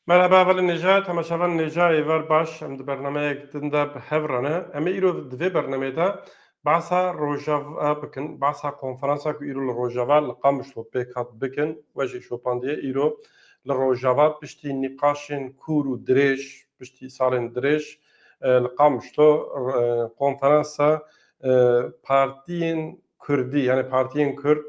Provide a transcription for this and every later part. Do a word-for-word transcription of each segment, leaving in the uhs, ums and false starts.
Merhaba hevalên hêja, temaşevanên hêja, êvar baş. Em di bernameyek din de bi hev re ne. Em ê îro di vê bernameyê de behsa Rojava bikin, behsa konferansa ku îro li Rojava li Qamişlo pêk hat bikin. We jî şopandiye îro li Rojava piştî nîqaşên kûr û dirêj, piştî salên dirêj, e, li Qamişlo, e, konferansa, e, partiyên Kurdî, yani partiyên Kurd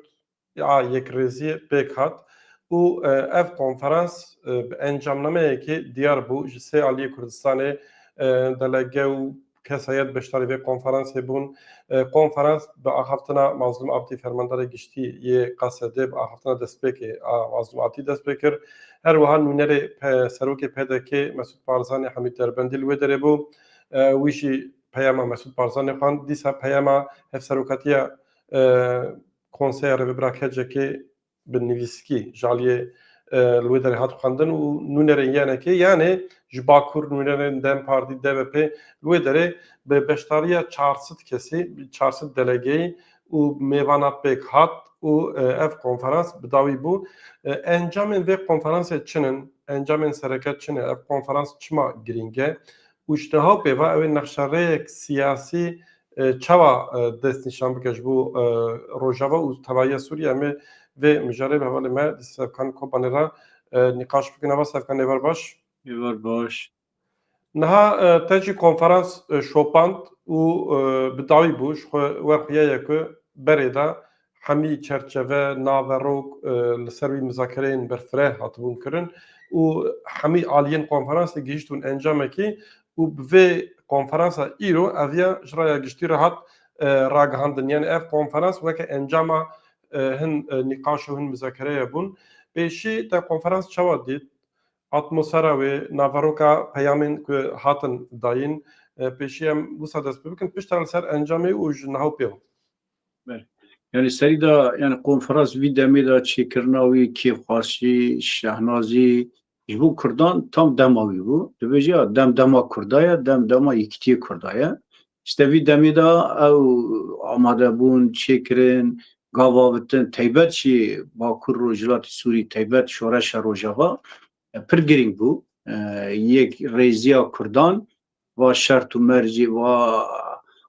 a yekrêziyê pêk hat û, e, ev konferans, e, bi encamnameyekê diyar bû. Ji sê aliyê Kurdistanê, e, delege û kesayet beşdarî vê konferansê bûn. E, konferans bi axaftina Mazlûm Abdî, fermandarê giştî yê Q S D'ê, bi axaftina destpêkê a Mazlûm Abdî dest pê kir. Her wiha nûnerê P-, serokê P D K Mesûd Barzanî, Hemîd Derbendî li wê derê bû. E, wî jî peyama Mesûd Barzanî xwend. Dîsa peyama hevserokatiya, e, Konseya Rêvebira K C K'ê bi nivîskî ji aliyê, e, li wê derê hat xwendin û nûnerên Y N K'ê, yanê ji Bakur nûnerên DEM Partî, D B P, li wê derê bi beşdariya çar sed kesî, çar sed delegeyî û mêvana pêk hat û, e, ev konferans bi dawî bû. E, encamên vê konferansê çi ne? Encamên sereke çi ne? Ev konferans çima girîng e? Û ji niha pê ve ew ê nexşerêyek siyasî, e, çawa, e, destnîşan bike ji bo, e, Rojava û tevahiya Sûriye? Em ê vê mijarê bi hevalê me di Sevkan Kobanê re, e, nîqaş bikin. Heva Sevkan, êvar baş. Êvar baş. Niha, e, te jî konferans, e, şopand û, e, bi dawî bû. Ji xwe werxuya ye ku berê de hemî çerçeve, naverok, e, li ser wî muzakereyên berfireh hatibûn kirin û hemî aliyên konferansê gihîştibûn encamekî û bi vê konferansa îro eviya ji raya giştî re hat, e, ragihandin. Yani ev konferans weke encama, e, hin, e, nîqaş û hin muzakereye bûn. Pêşî te konferans çawa dît? Atmosfera wê, naveroka peyamên ku hatin dayîn, e, pêşî em wisa dest pê bikin, piştre li ser encamê û ji niha û pê ve. Belê. Yani serî de, yani konferans vî demê de çêkirina wî kêfxweşî, şehnazî ji bo Kurdan tam dema wî bû. Dibêje ya dem dema Kurda ye, dem dema yekîtiyê Kurda ye. Îşte vî demê de ew amadebûn, çêkirin, gavavitin, taybet jî Bakur Rojhilatê Sûrî, taybet şoreşa Rojava, e, pir girîng bû. E, yekrêziya Kurdan, va şert û mercê, va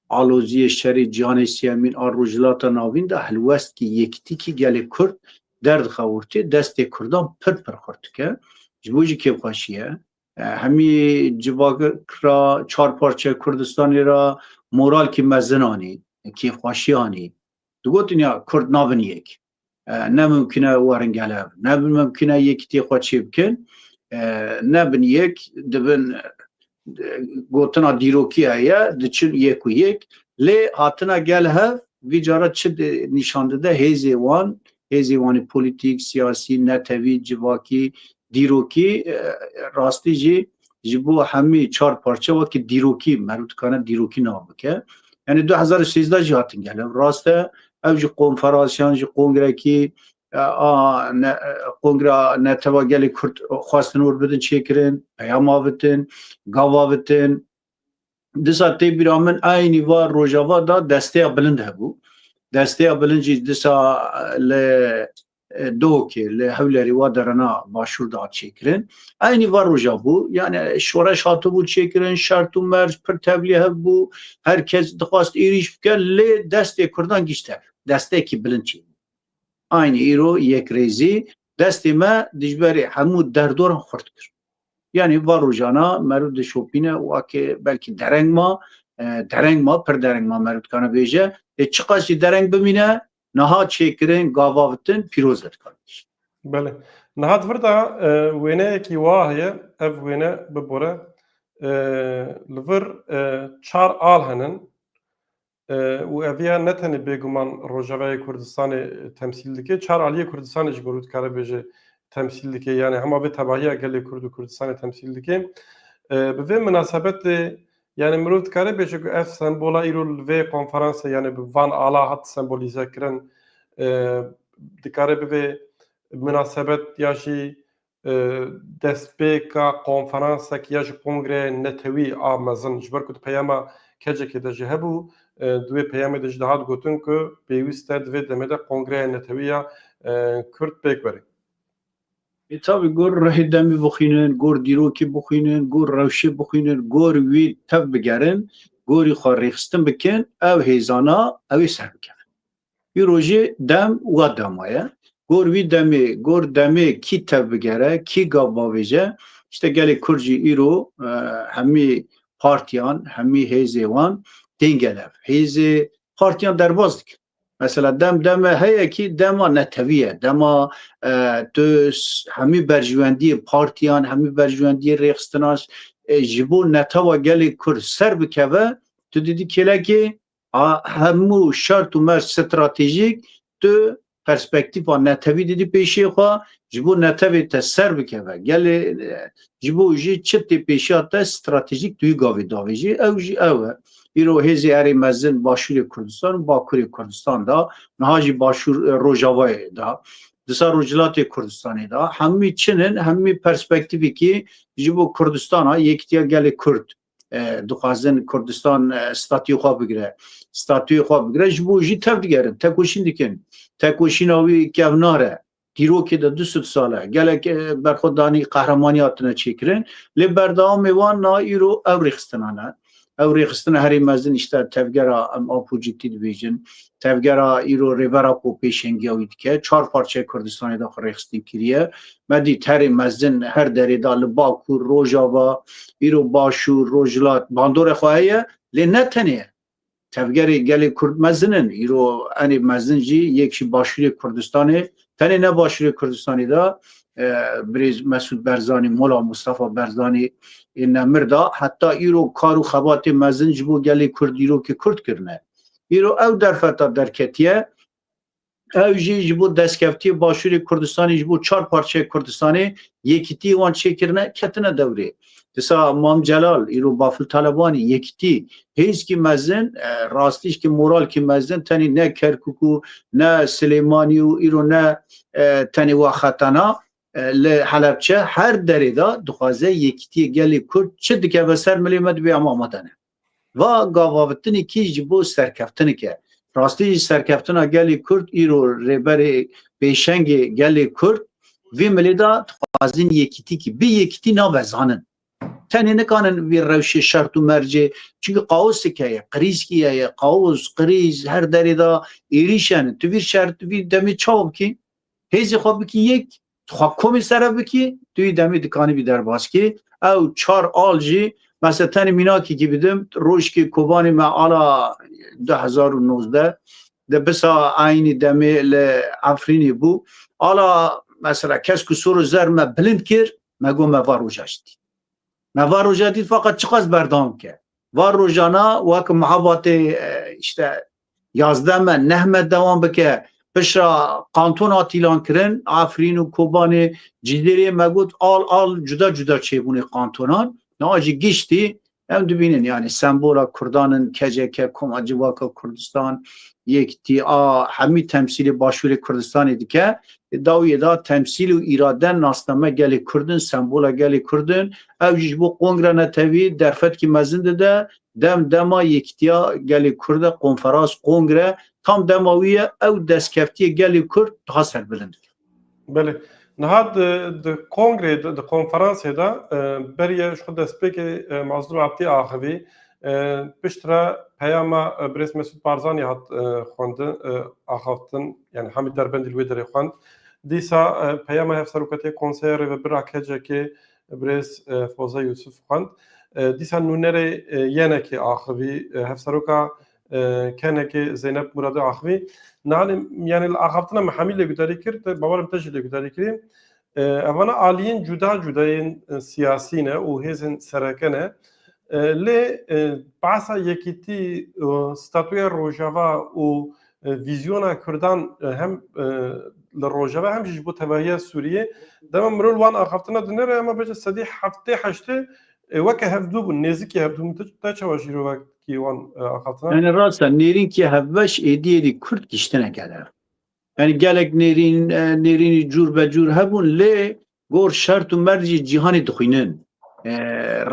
aloziyê şerê cîhanê siyemîn a Rojhilata Navîn de helwestkî, yekîtîkî gelê Kurd derdixe ortê, destê Kurdan pir pir xurt dike. Ji bo jî kêfxweşî ye. E, hemî civakira çar parçe Kurdistanê re moralkî mezin anî, kêfxweşî anî. Digotin ya Kurd nabin yek. E, ne mimkun e werin gel hev. Ne mimkun e yekîtiyê xwe çêbikin. E, nebin yek, dibin, e, gotina dîrokî heye, diçin yek û yek. Lê hatina gel hev, vî cara çi di-, nîşan dide? Hêzê wan, hêzê wan ê polîtîk, siyasî, netewî, civakî, dîrokî, e, rastî jî ji bo hemî çar parçe wekî dîrokî, meriv dikare dîrokî nav bike. Yani du hezar û sêzdeh jî hatin gel hev. Rast e, ev jî konferans yan jî kongrekî, e, a, ne, e, Kongra Netewa Gelê Kurd xwestin wir bidin çêkirin, peyam avitin, gav avitin. Disa tê bîra min eynî va Rojava da desteya bilind hebû. Desteya bilind jî disa, e, li, e, Duhokê, li Hewlerê wa derena başûr da çêkirin. Eynî va roja bû. Yani şoreş hatibû çêkirin, şert û merc pir tevlî hev bû. Her kes dixwast êrîş bike, lê destê Kurdan gihişt hev. Destekî bilind çêbû. Aynî îro yekrêzî destê me dijberê hemû derdoran xurt kir. Yani va rojana meriv dişopîne û ake belkî dereng ma, e, dereng ma, pir dereng ma meriv dikane bêje. Ê çiqas jî dereng bimîne, niha çêkirin, gavavitin, pîroz e dikane bêje. Belê. Niha di vir de, e, wêneyekî wa heye, ev wêne bibore, e, li vir, e, çar al henin. E, û eviya ne tenê bêguman Rojavayê Kurdistanê temsîl dike, çar aliyê Kurdistanê ji bo dikare bêje temsîl dike, yani hema vê tevahiya gelê Kurd û Kurdistanê temsîl dike. E, bi vê minasebetê, yani mirov dikare bêje ku ev sembola îro li vê konferansê, yani bi van ala hat sembolîze kirin, e, dikare bivê minasebet ya jî e, destpêka konferansek ya ji kongreyê netewî a mezin, ji ber ku di peyama kecekê de jî hebû, e, di wê peyamê de jî dihat gotin ku pêwîst e di vê demê de kongreya netewî ya, e, Kurd pêk were. Ê, tabi gor rehê demê bixwînin, gor dîrokê bixwînin, gor rewşê bixwînin, gor wî tev bigerin, gorî xwe rêxistin bikin, ew hêzana ew ê ser bikevin. Îro jî dem wa dema ye. Gor wî demê, gor demê kî tev bigere, kî gav bavêje, işte gelê Kurd jî îro, e, hemî partiyan, hemî hêzê wan tên gelev. Hêzê partiyan derbas dikin. Mesela dem deme heye ki dema netewî ye. Dema, e, tu s-, hemî berjwendiyê partiyan, hemî berjwendiyê rêxistinan, e, ji bo netewa gelê Kurd ser bikeve, tu didî kêlekê, a, hemû şert û merc stratejîk tu perspektîfa netewî didî pêşiyê xwe, ji bo netewê te ser bikeve. Gelê, e, ji bo jî çi tê pêşiya te stratejîk tu yî gavê davêjî, ew jî ew e. Îro hêzê herê mezin Başûrê Kurdistan û Bakurê Kurdistan da, niha jî Başûr, e, Rojavayê da, disa Rojhilatê Kurdistanê da, hemî çin in, hemî perspektîfekî ji bo Kurdistana, yekîtiya gelê Kurd, e, dixwazin Kurdistan, e, statûyê xwe bigire. Statûyê xwe bigire, ji bo jî tev digerin, tekoşîn dikin. Tekoşîna wî kevnar e. Dîrokê de du sed sal e. Gelek, e, berxwedanî qehremanî hatine çêkirin. Lê berdewamê wan na îro ev rêxistinan e. Ev rêxistina herê mezin işte tevgera em Apo Citî dibêjin. Tevgera îro Rêber Apo pêşengiya wî dike. Çar parçeyê Kurdistanê de xwe rêxistin kiriye. Me dît herê mezin her derê de li Bakur, Rojava, îro Başûr, Rojhilat bandorê xwe heye. Lê ne tenê tevgerê gelê Kurd mezin in. Îro enê mezin jî yek jî Başûrê Kurdistanê, tenê ne Başûrê Kurdistanê de, e, birêz Mesûd Berzanî, Mola Mustafa Berzanî ê nemir da. Heta îro kar û xebatê mezin ji bo gelê Kurd, dîrokê Kurd kirine. Îro ew derfeta derketiye, ew jî ji bo destkeftiyê Başûrê Kurdistanê, ji bo çar parçeyê Kurdistanê yekîtiyê wan çêkirine, ketine dewrê. Disa Mam Celal, îro Bafil Talebanî, yekîtî, hêzkî mezin, e, rastî jî moralkî mezin, tenê ne Kerkûk û ne Silêmanî û îro ne, e, tenê wa xetana, e, li Helebçe, her derê de dixwaze yekîtiyê gelê Kurd çi dikeve ser milê me dibê em amade ne. Va gavavitinekî ji bo serkeftinek e. Rastî jî serkeftina gelê Kurd îro rêberê pêşengê gelê Kurd vî milê de dixwazin yekîtîkî. Bi yekîtî nabe zanin. Tenê nikanin vî rewşê şert û mercê, çunke kaosek heye, qirîzkî heye, kaos, qirîz, her derê de êrîş hene. Tu vî şert, tu vî demê çawa bikî? Hêzê xwe bikî yek, tu xwe komê sere bikî, tu yî demê dikanî bî derbas kî. Ew çar al jî, mesela tenê mînakekî bidim, rojkê Kobanê me ala du hezar û nozdeh, de bisa eynî demê li Efrînê bû. Ala mesela kesk û sor û zer me bilind kir, me got me va roja jî dît. Me va roja dît, feqet çiqas berdewam ke. Va rojana wek muhabatê, e, işte yazdeh me, neh me dewam bike. Pişra kanton hat îlan kirin, Efrîn û Kobanê, Cizîrê me got al al cuda cuda çêbûnê kantonan. Niha jî giştî em dibînin, yani sembola Kurdan in, K C K, Koma Civaka Kurdistan, Yekîtî a hemî temsîlê Başûrê Kurdistanê dike. Dawiyê de temsîl û îrade nasname gelê Kurd in, sembola gelê Kurd in. Ew jî ji bo kongre netewî derfetkî mezin dide. Dem dema yekîtiya gelê Kurd e, konferans, kongre, tam dema wî ye, ew destkeftiyê gelê Kurd daha serbilind dikin. Belê. Niha di, di kongrê de, di konferansê de, e, beriye ji xwe destpêkê, e, Mazlûm Ebdî axivî. E, piştre peyama, e, birêz Mesûd Barzanî hat, e, xwendin, e, axaftin, yani hemî derbendî li wê derê xwend. Dîsa, e, peyama Hevserokatiyê Konseya Rêvebir a K C K'ê, birêz, e, Foze Yûsif xwend. E, dîsa nûnerê, e, Y N K'ê axivî, e, Hevseroka, e, K N K'ê Zeynep Muradî axivî. Niha, yani li axaftina me hemî lê gudarî kir, te, bawerim te jî lê gudarî kirî. E, evana aliyên cuda cuda yên, e, siyasî ne û hêzên sereke ne. E, lê, e, behsa yekîtî, e, statûya Rojava û, e, vîzyona Kurdan, e, hem, e, li Rojava hem jî ji bo tevahiya Sûriyê, dema mirov li wan axaftina dinêre, ema bêje sedî heftê heştê, e, weke hevdû bûn, nêzîkî hevdû bûn. Te, te çawa şîrovekî wan, e, axaftina? Yani rast e, nêrînkî hevbeş êdî êdî Kurd giştine gele. Yani gelek nêrîn, e, nêrînî cûr be cûr hebûn, lê gor şert û mercê cîhanê dixwînin. E,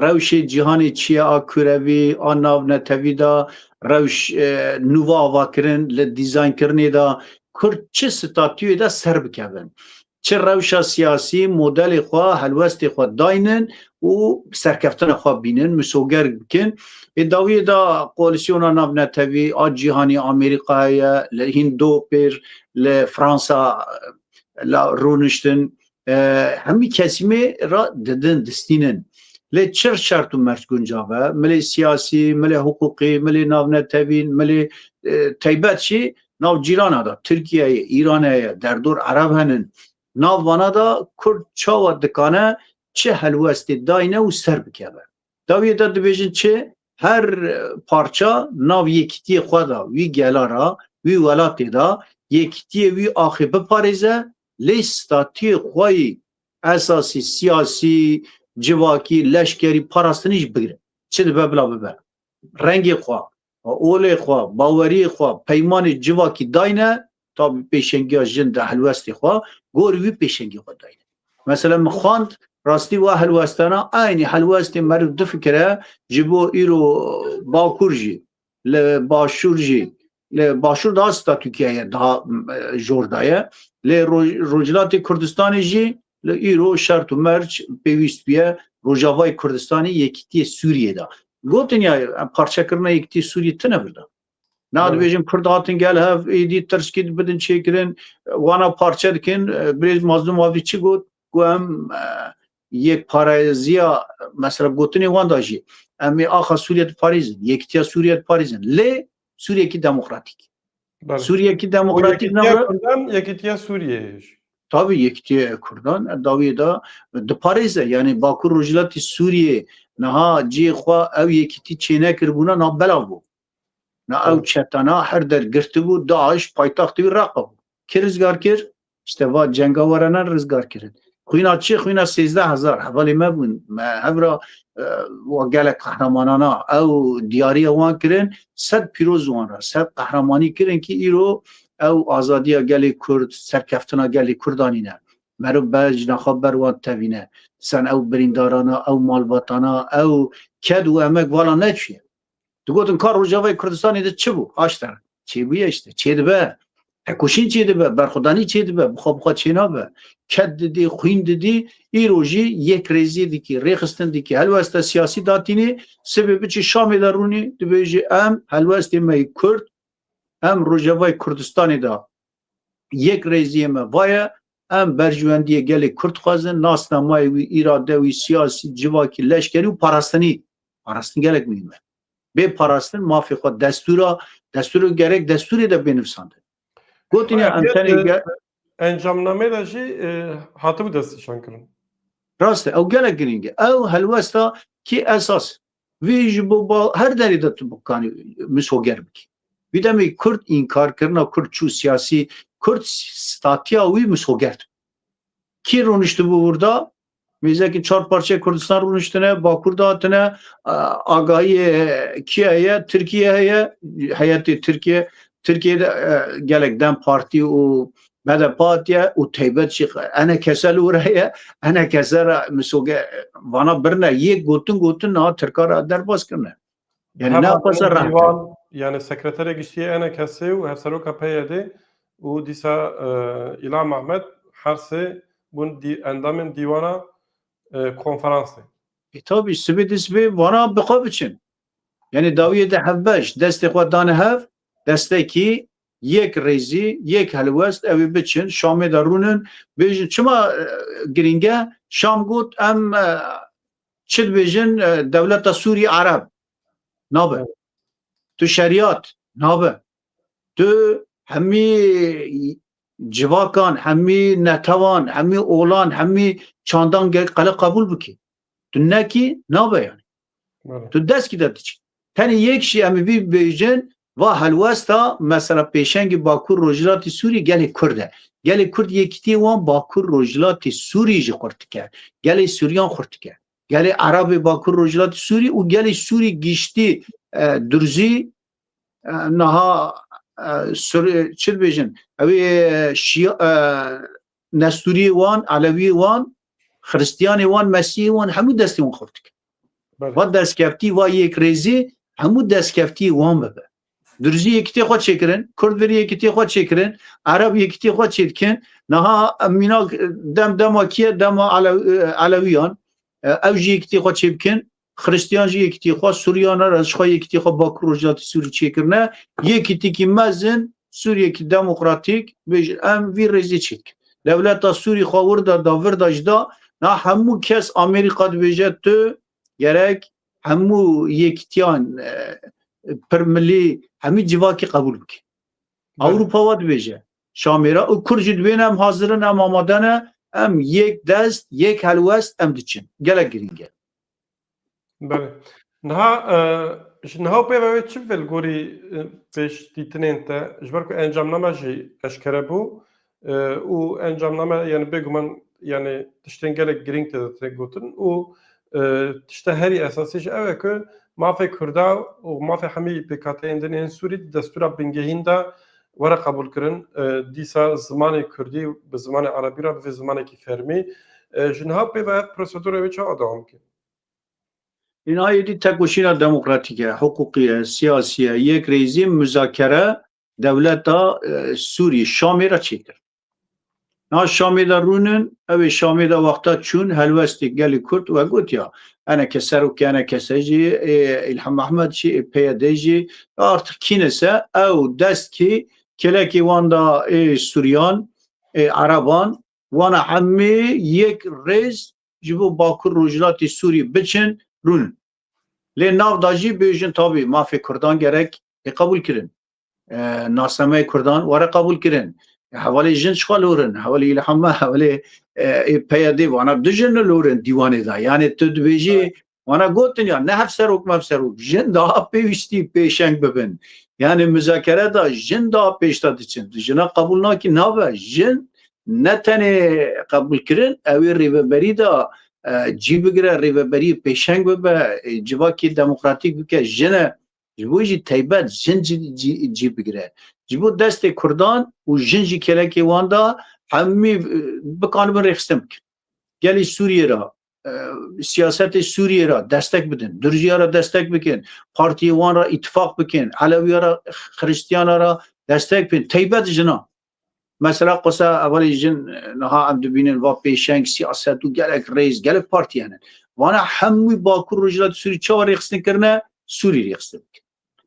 rewşê cîhanê çi ye, a kurevî, a navnetewî de rewş, e, nû ve avakirin, li dîzaynkirinê de Kurd çi statûyê de ser bikevin. çi rewşa siyasî, modelê xwe, helwestê xwe daynin û serkeftina xwe bînin, misoger bikin. Ê dawiyê de koalîsyona navnetewî a cîhanî, Amerîka heye, li Hîndo pêr, li Fransa, la rûniştin, e, hemî kesîmê re didin, distînin. Lê çir şert û merc guncav e, milê siyasî, milê hiqûqî, milê navnetewî, milê, e, teybet jî nav cîrana de, Tirkiye ye, Îran heye, derdor Ereb henin. Nav vana de Kurd çawa dikane çi helwestê dayne û ser bikeve. Dawiyê de dibêjin çi? Her, e, parça nav yekîtiyê xwe de, wî gela re, wî welatê de yekîtiyê wî axê biparêze, lê statuyê xwe yî esasî, siyasî, civakî, leşkerî, parastinî jî bigire. Çi dibe bila bibe. Rengê xwe, olê xwe, baweriyê xwe, peymanê civakî dayne, tabî pêşengiya jin de helwestê xwe, gorî wî pêşengî xwe dayne. Mesela min xwend, rastî wa helwestana, eynî helwestê meriv difikire, ji bo îro Bakur jî, li Başûr jî, li Başûr daha statûkî ye, daha, e, jor daye. Lê Roj-, Rojhilatê Kurdistanê jî li îro şert û merc pêwîst bûye Rojavayê Kurdistanê yekîtiyê Sûriyê de. Gotin ya, em parçekirina yekîtiyê Sûriyê tine birda. Na Evet. dibêjin Kurd hatin gel hev, êdî tirskî bidin çêkirin, wana parçe dikin, e, birêz Mazlûm Avî çi got? Ku em, e, yekpareziya, mesela gotinê wan da jî, em ê axa Sûriye diparêzin, yekîtiya Sûriye diparêzin. Lê Sûriyekî demokratîk. Belê. Sûriyekî O demokratîk yekîtiya nabra Kurdan, yekîtiya Sûriyeyê jî. Tabii yekîtiya Kurdan, e, dawiyê de diparêze. Yani Bakur Rojhilatî Sûriyê niha cihê xwe ew yekîtî çênekiribûna na belav bû. Na ew Evet. çetana her der girtibû, DAIŞ paytextê wî Reqa bû. Kê rizgar kir? İşte va cengawerana rizgar kirin. Xwîna çi? Xwîna sêzdeh hezar hevalê me bûn. Me hevra, e, wa gelek qehremanana ew diyariya wan kirin. Sed pîroz wan re, sed qehremanî kirin ki îro ew azadiya gelê Kurd, serkeftina gelê Kurd anîne. Meriv bec naxa ber wan tevîne. Sen ew birîndarana, ew malbatana, ew ked û emek vala neçûye. Digotin ka Rojavayê Kurdistanê de çi bû? Aştera. Çêbûye işte. Çêdibe. Tekoşîn çêdibe. Berxwedanî çêdibe. Bi xwe bi xwe çênabe. Ked didî, xwîn didî. Îro jî yekrêzî dikî, rêxistin dikî. Helwesta siyasî datînî. Sibê biçî Şamê de rûnî. Dibêjî em helwestê me yê Kurd, em Rojavayê Kurdistanê de yekrêziyê me vaye. Em berjewendiyê gelê Kurd xwezin. Nasnamayê wî, îrade wî, siyasî, civakî, leşkerî û parastinî. Parastin gelek muhîm e. Bê parastin mafê xwe destûra, destûrê gerek destûrê de bê nivîsandin. Gotin ya em Belkî, tenê e, ge- encamnamê de jî, e, hatibû destnîşankirin. Rast e, ew gelek girîng e. Ew helwesta ki esas. Vî ji bo ba-, her derê de tu bikanî misoger bikî. Vî demê Kurd înkarkirina Kurd çû siyasî, Kurd statiya wî misoger. Kî rûniştibû wirda? Mêzekî çar parçeyê Kurdistan rûniştine, Bakur de hatine, a-, agahiyê kî heye? Tirkiye heye, heyetê Tirkiye. Tirkiye de, e, gelek DEM Partî û B D P hatiye û teybet jî E N K S li wir heye. E N K S re misoge vana birine, yek gotin gotin niha Tirka re derbas kirine. Yani ne Hema qasa rahat. Dîwan, yani sekreterê giştî yê E N K S û hevseroka P Y D û dîsa, e, Îlham Ahmed her sê bûn dî-, endamên dîwana, e, konferansê. E, tabii, sibê dî sibê vana bi xwe biçin. Yani dawiyê de hevbeş, destê xwe dane hev, destekî, yek rêzî, yek helwest, ew ê biçin, Şamê de rûnin, bêjin, çima, e, girîng e? Şam got, em, e, çi dibêjin, e, dewleta Sûrî Ereb. Nabe. Evet. Tu şeriyat, nabe. Tu hemî civakan, hemî netewan, hemî olan, hemî çandan ge-, qele qebûl bikî. Tu nekî, nabe yani. Belê. Tu deskî de diçî. Tenê yek jî em ê vî bêjin, va helwesta, mesela pêşengî Bakur Rojhilatî Sûrî gelê Kurd e. Gelê Kurd yekîtiyê wan Bakur Rojhilatî Sûrî jî xurt dike. Gelê Sûriyan xurt dike. Gelê Erebê Bakur Rojhilatî Sûrî û gelê Sûrî giştî, e, Durzî, e, niha, e, Sur-, çi dibêjin? Ew ê, e, Şî-, e, Nestûriyê wan, Elewiyê wan, Xiristiyanê wan, Mesîhê wan, hemû destê wan xurt dike. Belê. Va destkeftî, va yekrêzî, hemû destkeftiyê wan bibe. Durzî yekîtiyê xwe çêkirin, Kurd virî yekîtiyê xwe çêkirin, Ereb yekîtiyê xwe çêdikin. Niha em mînak dem dema kî ye? Dema Elew-, Elewiyan. E, ew jî yekîtiyê xwe çêbikin. Xristiyan jî yekîtiyê xwe, Suriyana re ji xwe yekîtiyê xwe Bakur Rojhilatê Sûrî çêkirine. Yekîtîkî mezin, Sûriyekî demokratîk, bêjin em vî rêzê çêdikin. Dewleta Sûrî xwe wir da, da vir da jî da, na hemû kes Amerîka dibêje tu gerek hemû yekîtiyan, e, pirmilî, hemî civakî qebûl bike. Belê. Ewropa wa dibêje. Şamê re û Kurd jî dibêne em hazir in, em amade ne, em yek dest, yek helwest, em diçin. Gelek girîng e. Belê. Niha, e, ji niha û pê ve wê çi bibe li gorî, e, pêşdîtinên te? Ji ber ku encamname jî eşkere bû, e, û encamname, yani bêguman, yani tiştên gelek girîng tê de tê gotin û, e, tişta herî esasî jî ew e ku mafê Kurda û mafê hemî pêkhateyên din ên Sûrî di destûra bingehîn de were qebûlkirin. E, dîsa zimanê Kurdî bi zimanê Erebî re bibe zimanekî fermî. E, ji niha pê ve ev prosedûra wê çawa dewam bike? Îna êdî tekoşîna demokratîk e, hiqûqî ye, siyasî ye, yekrêzî, muzakere dewleta, e, Sûrî, Şamê re çêkir. Na Şamê de rûnin, ew ê Şamê de wexta çûn, helwestê gelê Kurd we gotiya, eneke serokê, eneke se jî, ê, Îlham Ehmed jî, ê, P Y D jî, artık kî nese, ew dest kî kêlekê wan da, ê, Suryan, ê, Ereban, wana hemî yek rêz ji bo Bakur Rojhilatê Sûrî biçin, rûnin. Lê nav da jî bêjin tabî mafê Kurdan gerek ê qebûl kirin. E, nasnameyê Kurdan were qebûl kirin. Hevalê jin çiqa lorin, hevalê Îlhama, hevalê, e, ê P Y D vana du jin lorin dîwanê de. Yani tu dibêjî, wana gotin ya, ne hevserok mevserok, jin daha pêwîstî pêşeng bibin. Yani muzakere de jin daha pêş de diçin. Tu jina qebûl nakî nabe. Jin ne tenê qebûlkirin, ew ê rêveberî de, e, cî bigire, rêveberiyê pêşeng bibe, e, civakê demokratîk bike, jin e. Ji bo jî teybet jin cî, cî, cî bigire. Ji bo destê Kurdan û jin jî kêlekê wan de hemî, e, bikanibin rêxistin bikin. Gelê Sûriyê re, e, siyasetê Sûriyê re destek bidin, Durziya re destek bikin, partiyê wan re îtifaq bikin, Elewiya re, Xiristiyana re destek bikin, teybet jinan. Mesela qisa evelî jin, e, niha em dibînin va pêşeng, siyaset û gelek rêz, gelek partî hene. Vana hemû Bakur Rojhilatê Sûrî çawa rêxistin kirine? Sûrî rêxistin bikin.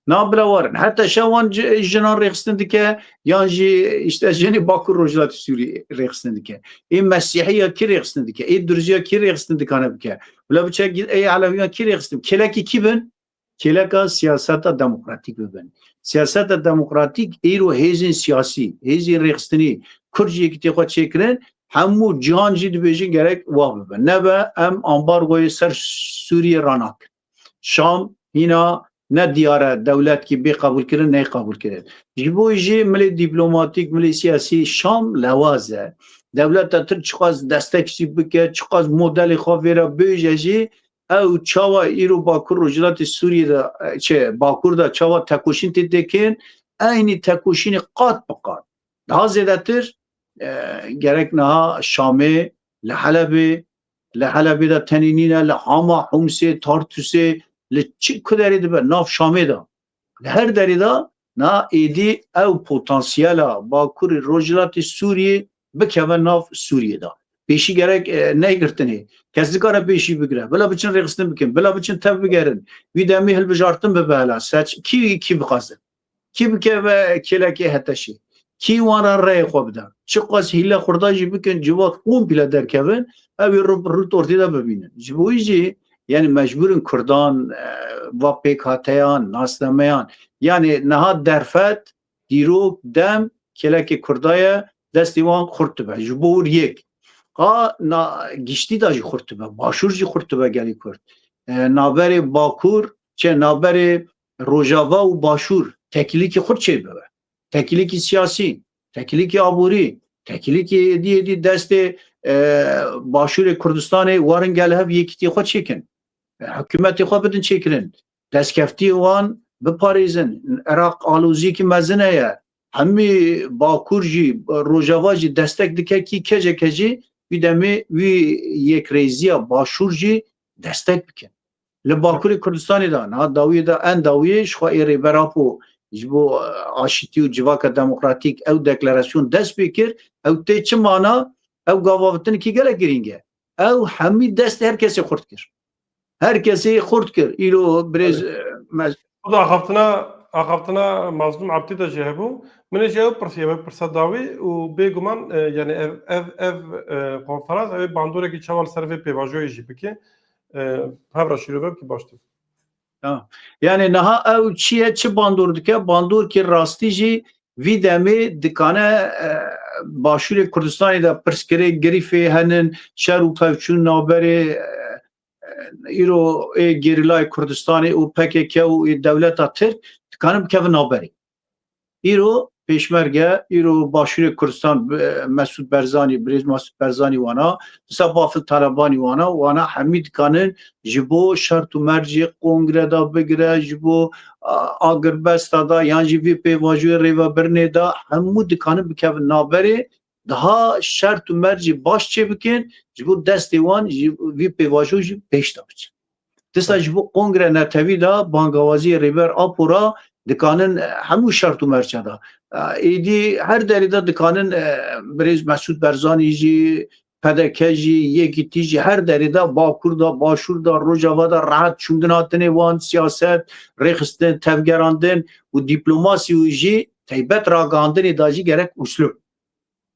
Na bila warin. Heta şewan ji-, jinan rêxistin dike, yan jî işte jinê Bakur Rojhilatê Sûrî rêxistin dike. Ê Mesîhiya kî rêxistin dike? Ê Durziya kî rêxistin dikane bike? Bila biçe gi-, ê Elewiyan kî rêxistin? Kêlekî kî bin? Kêleka siyaseta demokratîk bibin. Siyaseta demokratîk îro hêzên siyasî, hêzên rêxistinî, Kurd jî yekîtiyê xwe çêkirin, hemû cihan jî dibêjin gerek wa bibe. Nebe em ambargoyê ser Sûriyê ranakin. Şam hîna ne diyar e dewletkî bê qebûlkirin, neyê qebûlkirin. Ji bo jî milê dîplomatîk, milê siyasî Şam lewaz e. Dewleta Tirk çiqas destek jî bike, çiqas modelê xwe vê re bêje jî, ew çawa îro Bakur Rojhilatê Sûriyê de, çi, Bakur de çawa tekoşîn tê dikin, eynî tekoşînê qat bi qat. Daha zêdetir, e, gerek niha Şamê, li Helebê, li Helebê de tenê nîne, li Hama, Humsê, Tartusê, li çi ku derê dibe, nav Şamê de. Li her derê de na êdî ew potansiyela Bakurê Rojhilatê Sûriyê bikeve nav Sûriyê de. Pêşî gerek, e, negirtinê. Kes nikare pêşî bigire. Bila biçin rêxistin bikin. Bila biçin tev bigerin. Wî demê hilbijartin bibe hela. Seç, kî, kî bixwaze? Kî bikeve kêlekê HTŞê? Kî wan re reyê xwe bide? Çiqas hîle xurda jî bikin, civak komple derkevin, ew ê rû, rû ortê de bibînin. Ji bo wî jî, yani mecbûr in Kurdan, e, va pêkhateyan, nasnameyan. Yani niha derfet, dîrok, dem, kêlekê Kurda ye, destê wan xurt dibe. Ji bo wir yek. Qa na giştî de jî xurt dibe, başûr jî xurt dibe gelê Kurd. E, naberê Bakur, çi naberê Rojava û Başûr tekîlîkî xurt çêbibe. Tekîlîkî siyasî, tekîlîkî aborî, tekîlîkî êdî êdî destê, e, Başûrê Kurdistanê werin gel hev yekîtiyê xwe çêkin. E, hikûmetê xwe bidin çêkirin. Destkeftiyê wan biparêzin. Iraq aloziyekî mezin heye. Hemî Bakur jî, Rojava jî destek dike kî keceke jî wî demê wî yekrêziya Başûr jî destek bikin. Li Bakurê Kurdistanê de, niha dawiyê de, en dawiyê ji xwe ê Rêber Apo ji bo, e, aşitî û civaka demokratîk ew deklarasyon dest pê kir, ew tê çi mana, ew gavavitinekî gelek girîng e. Ew hemî destê her kesê xurt kir. Her kesê xurt kir. Îro birêz, Evet. e, mez- Xwe da axaftina, axaftina Mazlûm Ebdî de jî hebû. Min ê jî ew pirsiye, ev pirsa dawî û bêguman, e, yani ev, ev, ev, e, konferans, ev ê bandorekî çawa li ser vê pêvajoyê jî bike. E, hev re şîrove bike baş tê. Tamam. Yani niha ew çi ye, çi bandor dike? Bandor ki rastî jî vî demê dikane, e, Başûrê Kurdistanê de pirsgirêk, girîfê henin, şer û pevçûn naberê, e, e, îro ê gerîlayê Kurdistanê û P K K û ê dewleta Tirk dikanin bikevin naberê. Îro pêşmerge, îro Başûrê Kurdistan, e, Mesûd Berzanî, birêz Mesûd Berzanî wana, disa Bafil Talebanî wana, wana hemî dikanin ji bo şert û mercê kongre da bigire, ji bo, a, agirbesta da yan jî vî pêvajoyê rêvebirinê da hemû dikanin bikevin naberê, daha şert û mercê baş çêbikin, ji bo destê wan ji vî pêvajo jî pêş de biçin. Dista ji bo kongre netewî de bangawaziyê Rêber Apo ra dikanin, e, hemû şert û merca da. E, êdî her derê de dikanin, e, birêz Mesûd Berzanî jî, P D K jî, Yekîtî jî her derê de Bakur da, Başûr da, Rojava da rehet çûndin hatinê wan, siyaset, rêxistin, tevgerandin û dîplomasî û jî teybet ragihandinê da jî gerek uslûb,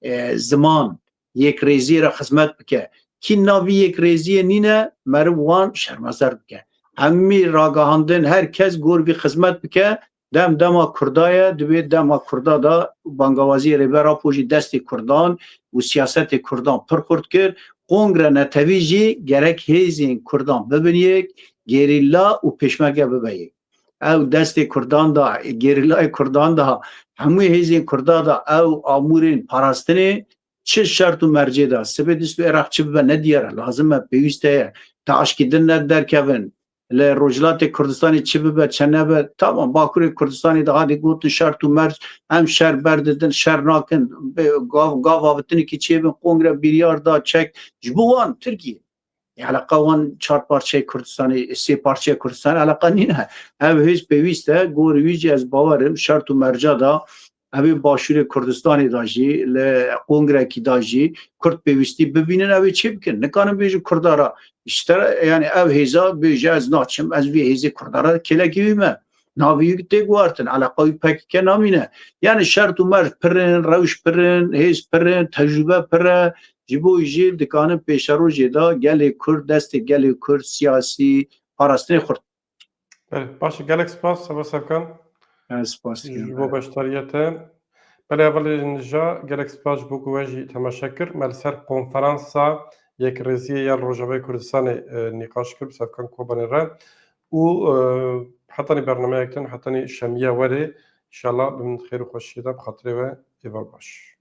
e, ziman, yekrêziyê re xizmet bike. Kî navî yekrêziyê nîne, meriv wan şermezer bike. Hemî ragihandin, her kes gor vî xizmet bike, dem dema Kurda ye, divê dema Kurda da bangawaziyê Rêber Apo jî destê Kurdan û siyasetê Kurdan pir xurt kir. Kongre netewî jî gerek hêzên Kurdan bibin yek, gerîla û pêşmerge bibe yek. Ew destê Kurdan da, gerîlayê Kurdan da, hemû hêzên Kurda da ew amûrên parastinê çi şert û mercê da, sibê dîs bi Iraq çi bibe ne diyar e, lazim e, pêwîst e, te aşkî din ne derkevin. Li Rojhilatê Kurdistanê çi bibe, çi nebe, tamam, Bakurê Kurdistanê de hadî gotin şert û merc, em şer berdidin, şer nakin, bê gav, gav avitinikî çêbin, kongre biryar da, çek, ji bo wan, Tirkiye. Eleqa wan çar parçeyê Kurdistanê, sê parçeyê Kurdistanê eleqa nîne. Ev hêz pêwîst e, gorî wî jî ez bawer im, şert û merca da, ev ê Başûrê Kurdistanê da jî, li kongrekî da jî, Kurd pêwîstî bibînin, ew ê çê bikin. Nikanin bêjin Kurda ra, işte, yani ev hêza bêje ez naçim, ez vî hêzê Kurda ra kêlekî wî me. Navê wî tê guhartin, eleqa wî P K K namîne. Yani şert û merc pir in, rewş pir in, hêz pir in, tecrûbe pir e. Ji bo jî dikanin pêşerojê de gelê Kurd, destê gelê Kurd, siyasî parastinê xurt. Belê, baş e, gelek spas, Seba Sevkan. Ez spas dikim. Ji bo beşdariyê te. Belê, hevalên hêja, gelek spas ji bo ku we jî temaşe kir. Me li ser konferansa Yekrêziyê ya li Rojavayê Kurdistanê, e, nîqaş kir bi Sevkan Kobanê re. Û, e, hetanî bernameyek din, hetanî şemiya werê, înşallah bi min xêr û xweşiyê de bi xatirê we êvar baş.